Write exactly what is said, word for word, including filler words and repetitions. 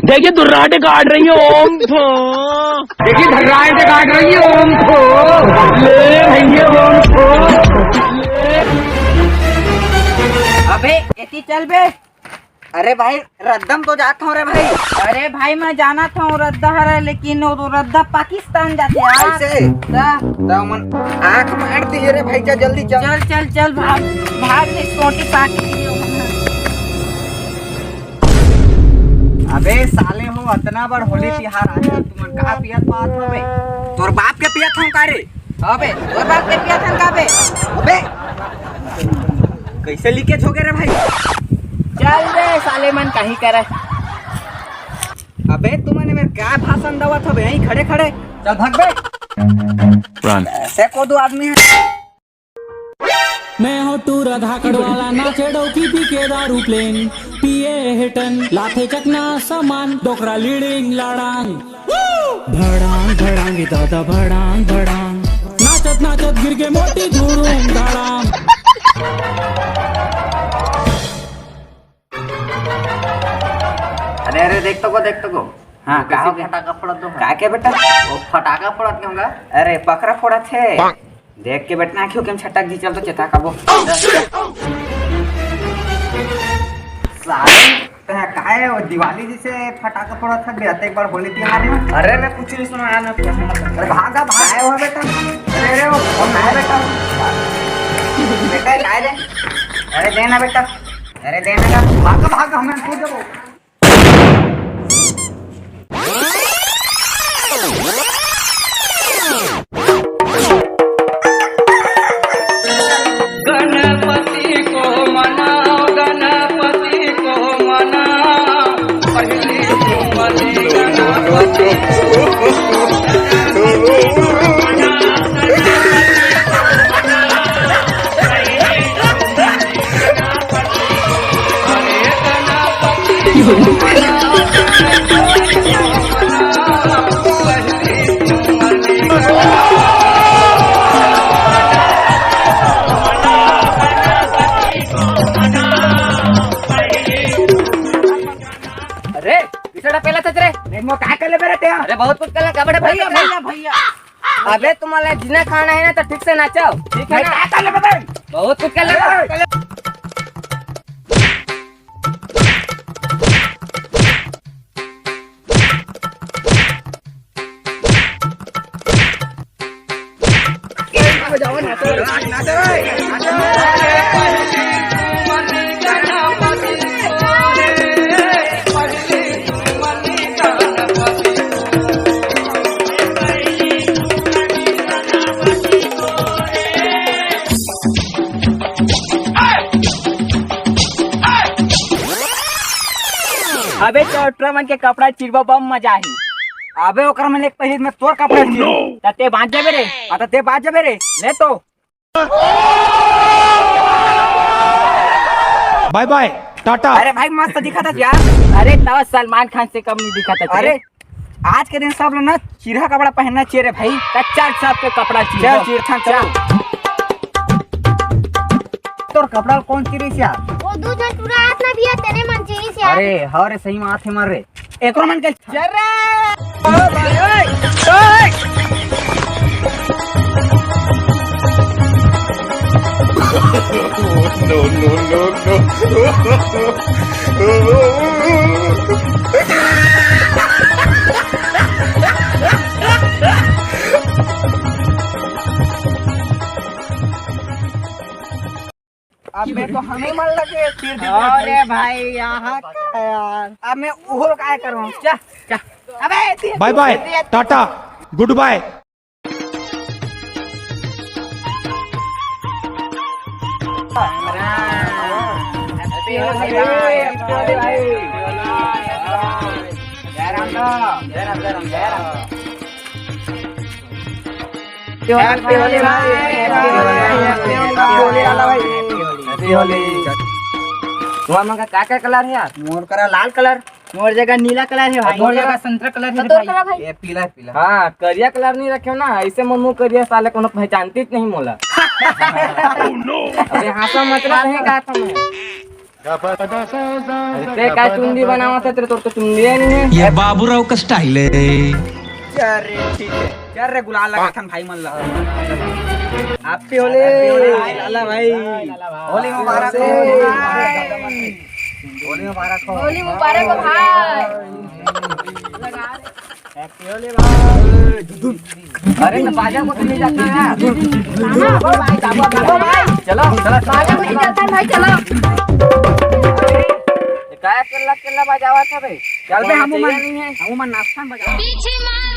देखिए, दुर्राटे काट रही है, ओम थो। देखिए, दुर्राटे काट रही है, ओम थो। ले भैया, ओम थो। अबे, एती चल बे। अरे भाई, रद्दा म तो जात हूँ रे भाई। अरे भाई, मैं जानत हूँ रद्दा हरे, लेकिन वो तो रद्दा पाकिस्तान जाते यार। कैसे? ता? ता मन आँख मार दिए रे भाई, जा जल्दी चल। चल, चल, चल, भाग, भाग, नहीं सोटी पाकी दिए। अबे साले हो, अतना बड़ होली तिहार आ गया, तुमन का पियत पात हो बे? तोर बाप के पियत हूँ का रे? अबे, तोर बाप के पियत हन का बे? अबे, कैसे लीकेज हो गया रे भाई? चल बे, साले मन कहीं करे। अबे, तुमन मेरे क्या भाषण दवत हो बे, यहीं खड़े खड़े? चल भाग बे। Run। ऐसे को दो आदमी है। मैं हो टूरा धाकड़ वाला, नाचे डौकी पी के दारू प्लेन, पिए हेटन, लाथे चकना सामान, डोकरा लीडिंग लाडांग। भड़ांग भड़ांग दादा भड़ांग भड़ांग, नाचत नाचत गिर के मोटी धूड़ूंग धाड़ांग। अरे, अरे, देख तो को, देख तो को। हाँ, वो का कैसे हो गया? फटाका फोड़त हो? का के बेटा? वो फटाका फोड़त के होगा। अरे, पकरा फोड़त है। देख के बेटा, ना क्यों के हम छटक जी, चल तो चेता काबो। साले, तै काहे वो दिवाली जैसे फटाका फोड़त है बे? अतेक बड़ होली तिहार में। अरे, मैं कुछ नहीं सुना यार, मैं कुछ नहीं सुना। अरे, भागा, भागा। काहे हो बेटा? अरे, अरे, वो कौन है बेटा? बेटा, काय रे? अरे, दे ना बेटा। अरे, दे ना। भागा, भागा, हमें कूद जाओ। गणपति को मनाओ, गणपति को मनाओ, पहली झूमली गणपति। अरे, पिछड़ा पहला सच रे। नहीं, मैं का कर ले मेरे ते? अरे, बहुत कुछ कर ले, कबड्डी भैया, भैया, भैया। अबे, तुम्हारा जीना खाना है ना, तो ठीक से नाचो, ठीक है ना? का कर ले बे? बहुत कुछ कर ले। अबे चौटरा मन के कपड़ा चिरबा बम मजा आही। अबे ओकर मन एक पहिर में तोर कपड़ा चिर। त ते बांच जाबे रे। हाँ, त ते बांच जाबे रे। ले तो। बाय बाय, टाटा। अरे भाई, मस्त दिखत हस यार। अरे, तव सलमान खान से कम नहीं दिखत हस रे। अरे, आज के दिन सब लोग ना चिरहा कपड़ा पहनना चाहिए रे भाई। त चल, सबके कपड़ा चिर चल, दो। चिरथन, चल। चल। तोर कपड़ा कौन चिरिस यार? वो दू झन टूरा आत ना भैया, तेने मन चिरिस यार। अरे, हाँ रे, सही में आथे मर रे। एकरो मन के चल रे। ओ भाई, ओए, ओए। No, no, no, no। अब मैं तो हमें मन लगे फिर भी अरे भाई, यहाँ का यार। अब मैं उहल काय करूँ? क्या? क्या? अबे, बाय बाय, टाटा, गुड बाय। Happy Holi भाई, Happy Holi, Happy Holi लाला भाई, Happy Holi। तुम्हार मन का का का कलर है यार? मोर करा लाल कलर। मोर जगह नीला कलर है भाई। मोर जगह संतरा कलर है भाई। ये पीला, पीला। हाँ, करिया कलर नहीं रखे हो ना, ऐसे मन मुंह करिया, साले कोनो पहचानती नहीं मोला। अबे हाँसा मत रहे, कहा था मैं। अरे ते का चुंदी बनावत हे, तेरे तोर तो चुंदी हे नहीं हे। ये बाबूराव का स्टाइल है। अरे ठीक है, चल रे गुलाल लगाथन भाई मन ला। Happy Holi। लाला भाई, होली मुबारक हो। होली मुबारक हो। होली मुबारक हो भाई। Happy Holi भाई। अरे तो बाजा को तो ले जाता है। चलो चलो, बाजा को ले जाता है भाई, चलो। काय अकेला अकेला बजावत हे बे? चल बे, हम मन, हम मन नाचथन बजावत। पीछे मार